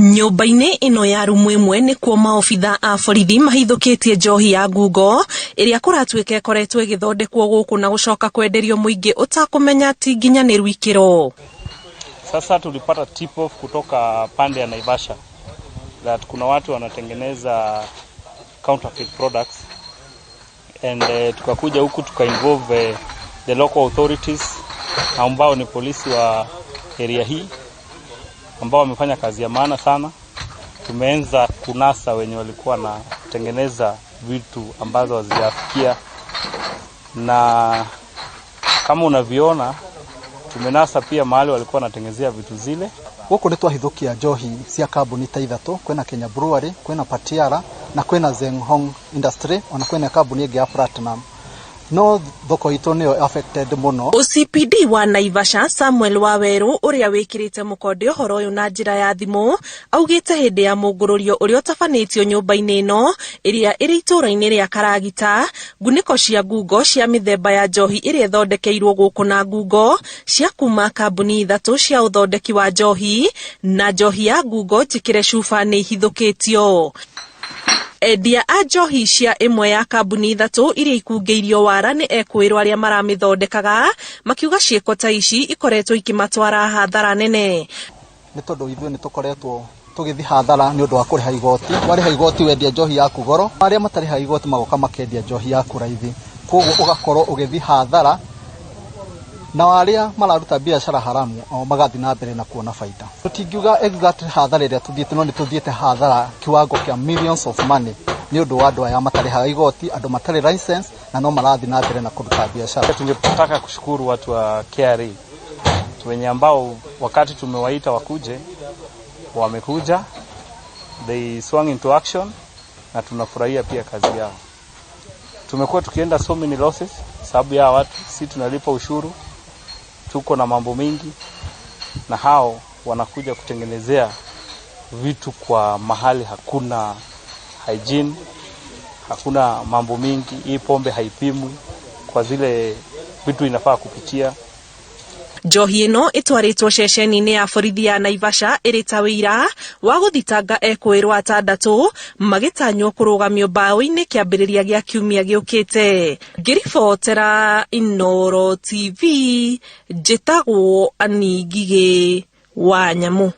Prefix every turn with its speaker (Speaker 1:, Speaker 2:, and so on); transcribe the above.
Speaker 1: Nyũmba-inĩ ĩno ya rumu ĩmwe nĩkuo maobitha a borithi mahithũkĩtie njohi ya ngungo ĩrĩa kũratuĩka ĩkoretwo ĩgĩthondekwo gũkũ na gũcoka kwenderio mũingĩ ũtakũmenya ti nginyanĩru ikĩro.
Speaker 2: Sasa tulipata tip off kutoka pande ya Naivasha that kuna watu wanatengeneza counterfeit products and tukakuja huku tuka involve the local authorities ambao ni polisi wa area hii ambao wamefanya kazi ya maana sana. Tumeanza kunasa wenye walikuwa wanatengeneza vitu ambazo hazijafikia, na kama unavyoona tumenasa pia mahali walikuwa wanatengenezea vitu zile.
Speaker 3: Gũkũ nĩ twahithũkia njohi cia kambuni ta ithatũ. Kwĩna Kenya Brewery, kwĩna Patiala na kwĩna Zenghong Industry, ona kwĩna kambuni ĩngĩ ya Platinum, no thoko itũ nĩyo affected mũno.
Speaker 1: OCPD wa Naivasha Samuel Waweru ũrĩa wĩkĩrĩte mũkonde ũhoro ũyũ na njĩra ya thimũ augĩte hĩndĩ ya mũngũrũrio ũrĩa ũtabanĩtio nyũmba-inĩ ĩno ĩrĩa ĩrĩ itũũra-inĩ rĩa Karagita, ngunĩko cia ngungo cia mĩthemba ya njohi ĩrĩa ĩthondekeirwo gũkũ na ngungo cia kuma kambuni ithatũ cia ũthondeki wa njohi na njohi ya ngungo njĩkĩre cuba nĩ ihithũkĩtio. Endia a njohi cia ĩmwe ya kambuni ithatũ iria ikungĩirio wara nĩ ekwĩrwo arĩa maramĩthondekaga makiuga ciĩko ta ici ikoretwo ikĩmatwara hathara nene.
Speaker 3: Nĩ tondũ ithuĩ nĩ tũkoretwo tũgĩthiĩ hathara nĩ ũndũ wa kũrĩha igoti. Warĩha igoti wendia njohi yaku goro, arĩa matarĩhaga igoti magoka makendia njohi yaku raithi, koguo ũgakorwo ũgĩthiĩ hathara, na arĩa mararuta biacara haramu o magathiĩ na mbere na kuona baita. Tũtingiuga exact hathara ĩrĩa tũthiĩte, no nĩ tũthiĩte hathara kiwango kĩa millions of money nĩ ũndũ wa andũ aya matarĩhaga igoti, andũ matarĩ license na no marathiĩ na mbere na kũruta biacara.
Speaker 2: Tungetaka kushukuru watu wa KRA wenye ambao wakati tumewaita wakuje wamekuja, they swung into action na tunafurahia pia kazi yao. Tumekuwa tukienda so many losses sababu ya watu, si tunalipa ushuru, tuko na mambo mingi, na hao wanakuja kutengenezea vitu kwa mahali hakuna hygiene, hakuna mambo mingi. Hii pombe haipimwi kwa zile vitu inafaa kupitia.
Speaker 1: Njohi ĩno ĩtwarĩtwo ceceni-inĩ ya borithi ya Naivasha ĩrĩ ta wĩira wa gũthitanga ekũĩrwo atandatũ magĩtanywo kũrũgamio mbaũ-inĩ kĩambĩrĩria gĩa kiumia gĩũkĩte. Ngĩribotera Inooro TV, njĩtagwo Annie Ngigĩ wa Nyamũ.